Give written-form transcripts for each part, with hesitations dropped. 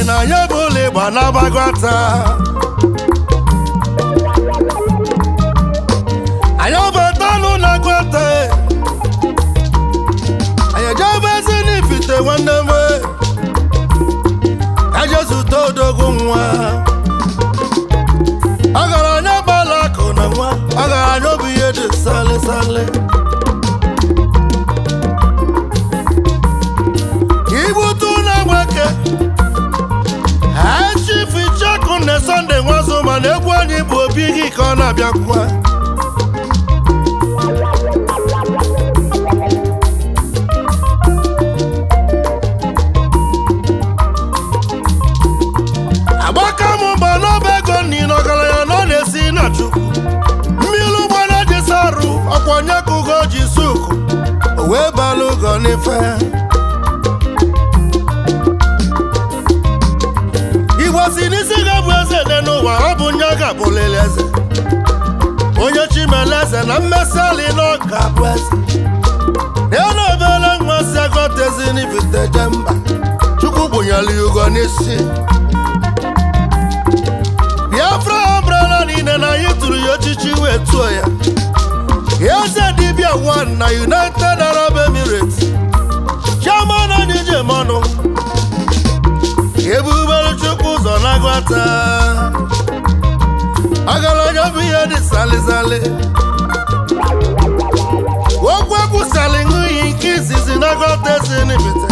na ya bụ ụlọ ịgba n'agbagọta. Anyị ọbatanụ na gwata, anyị ejebe ezi n'ifite nwanne m, eje zute odogwu nwa ọgaranya gbala akụ na nwa ọgaranya obi ihe dị sale sale. Igbutu na nweke Chief Icheku na Sunday Nwazụ, mana egwu anyị bụ obi gị ka ọ na-abịakwa. Agbaka m mgba n'ọba ego nni na ọgaranya na ọ na-esi na Chukwu mmiri ụgbọ na-eji sarụ ọkwa onye ka ugo ji suku o wee balụ ugo n'ife. Igbo si n'isi ga-abụ eze dị n'ụwa, ọ bụ nye ga-abụlili eze. Onye chimele eze na mmesị ali na ọ ga-abụ eze. Elu obere nwa si agọtezi n'ifite je mba, Chukwu gbunyere ya ugo n'isi. Biafra Umbrella niile na anyị tụrụ ya echichi wee tụọ ya eze dibia one na United Arab Emirates. Chairman anyị ji mọnụ ebubere Chukwu ụzọ na-agwata ọgaranya bụ ihe dị salisali. Okwu ekwusali ṅụ iyi nke izizi na-agwata ezi n'ibite.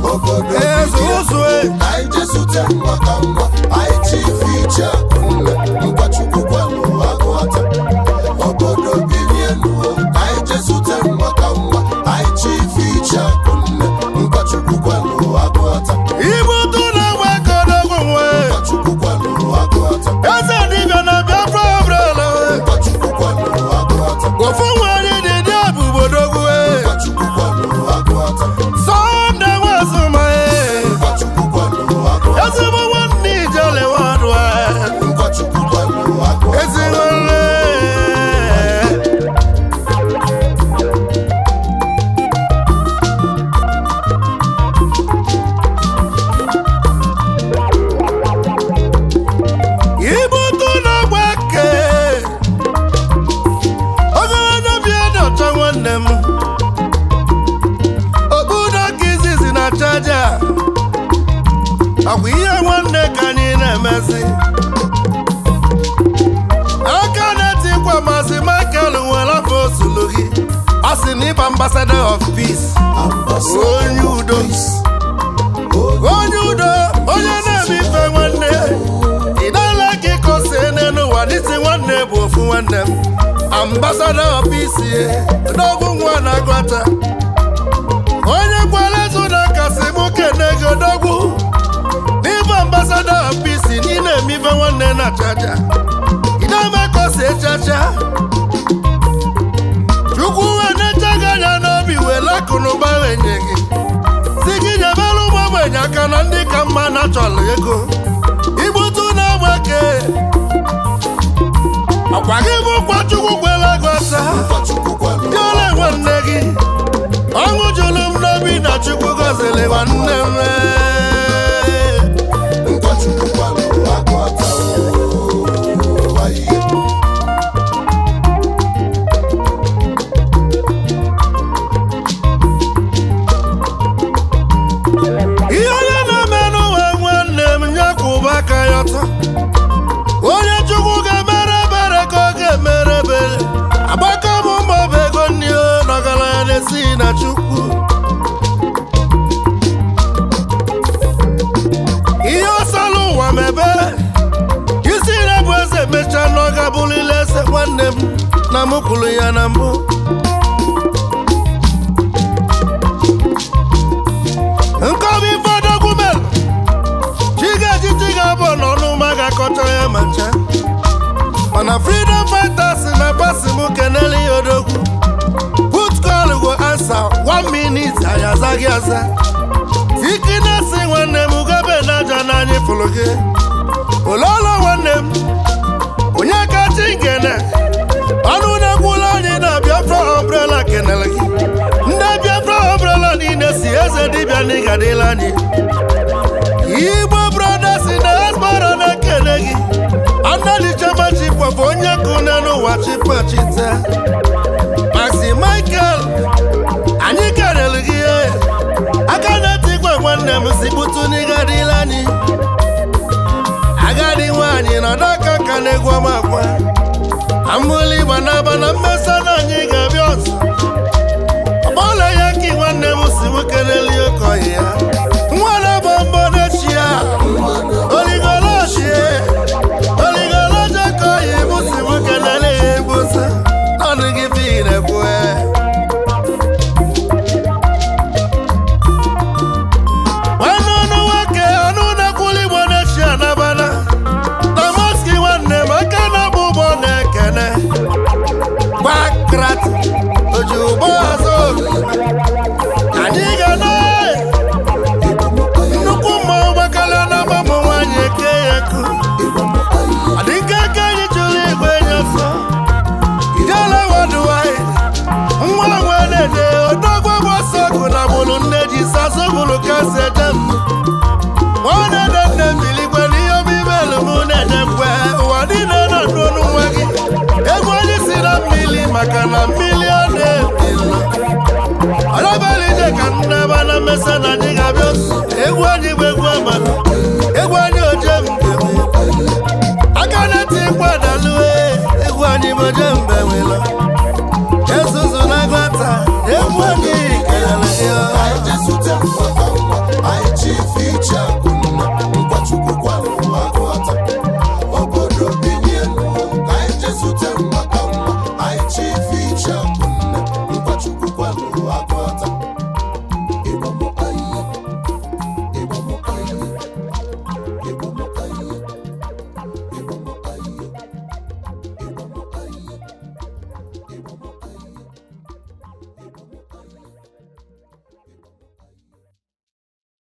Obodo eze bilie. Ụzụ e. Anyị jesute nwa ka nwa anyị, Chief Icheku nne Nkwachukwu kwelu agụata. Obodo bilie nuo, anyị jesute nwa ka nwa anyị, Chief Icheku nne Nkwachukwu kwelu agụata. Igbutu na-enwe kodogwu nwe. Nkwachukwu kwelu agụata. Eze dibịa na Biafra Umbrella. Nkwachukwu kwelu agụata. Ofu nwere dị dị ebubodogwu. Nkwachukwu kwelu agụata. Sunday Nwazuma. Nkwachukwu kwelu agụata. Ezigbo nwanne ijele wadụ. Nkwachukwu kwelu agụata. Ezi nwanne. Ibutu na-agba eke ogologo bie dị ọcha nwanne m, okpudo ka izizi na chaja ọkwa ihe nwanne ka anyị na-emezi. Aka na-etikwa Maazị Michael nwere afọ osulu gị, ọ sị na ịba ambassador of peace. Onye udo, onye udo, onye na-eme ife nwanne. Ịdala ka ịkọsi n'elu ụwa n'isi nwanne bụ ofu nwanne m. Ambassador of peace, odogwu nwa na-agwata onye kwere ezu na kasị mụ kene gị odogwu n'ịbụ ambassador of peace na ị na-eme ife nwanne na chacha ideme ka o si chacha. Chukwu wee na-eche gị anya n'obi wee akụnụba wee nye gị, si gị nyebere ụmụ ogbenye aka na ndị ka mma na chọrọ ego. Igbutu na-agbake ọkwa gị bụ nkwa Chukwu kwere ego asa. Nkwachukwu kwelu. Dịole nwanne gị ọṅụ jụrụ m n'obi na Chukwu gọziri nwanne m. Nkwachukwu kwelu agụata ụwa ihe. Ihe onye na-eme n'ụwa nwanne m nye kwụba aka ya ọtọ. Onye Chukwu ga-emere ebere ka ọ ga-emere ebere. Agbakọ m mbọ bụ ego nni o nọgaranya na-esi na Chukwu. Ihe ọsọlụ ụwa mebe isi na bụ eze mechaa na ọ ga-abụrịla eze nwanne m na m kwuru ya na mbụ. Nkọwa ife odogwu mere chigaji chiga bụ n'ọnụ ma ga-akọcha ya ma ncha, mana freedom fighters na pasi m kenele ya odogwu. Put call go answer one minute, anyị azaghị aza. Ikinesi nwanne m gobe n'aja na anyị fụrụ gị ololo nwanne m onye kachi nkene ọnụ na-ekwula anyị na Biafra Umbrella kenele gị. Ndị Biafra Umbrella niile si eze dibịa na ịgadịla anyị. Igbo Brothers in Diaspora na-ekele gị. Andalichemachipụ onye kune n'ụwa chipachite. Maxi Michael, anyị kelere gị. Aka na-etikwa nwanne m si butu n'ịgadịla anyị. Agadi nwaanyị nọdụ aka ka na-egwu ọmakwa. Ambụli igba n'aba na mmesa na anyị ga-abịa ọzọ. Ọgbọla ya ka nwanne m si m kelele oke ọhịa ya. Nwa na-agba mbọ n'echi ya. Oligolochie, oligoloche ka ọhịa m si m kelele ya egbosa. Ọnụ gị fi na-ekwu. Nwanne ọnụ nwoke ọnụ na-ekwuli Igbo n'echi anabana. Na moski nwanne m aka na-agba ụgbọ na-ekene. Gbakrat oji ụgbọ azụ anyị ga na nnukwu mmanwụ gbakala na agbamụ nwaanyị eke ya eku. Adịnke aka anyị chụrụ igwe enyi ọsọ. Ijele wọdụwaị nwa nwa na-ede odogwu bụ ọsọ ọgụ na gbụrụ nne ji sasụ gbụrụ kasị eje m. Nwanne nne m bilikwe n'ihe omume elu m na-edekwe ụwa niile nọ n'ọnụ nwa gị. Egwu anyị si na mmiri maka na mmiri ọ na-ebili. Ọlọbali ije ka nnaba na mmesa na anyị ga-abịa ọzọ. Egwu anyị bụ egwu amala, egwu anyị oje mbe. Aka na-eti mkpa dalue, egwu anyị bụ oje mbe.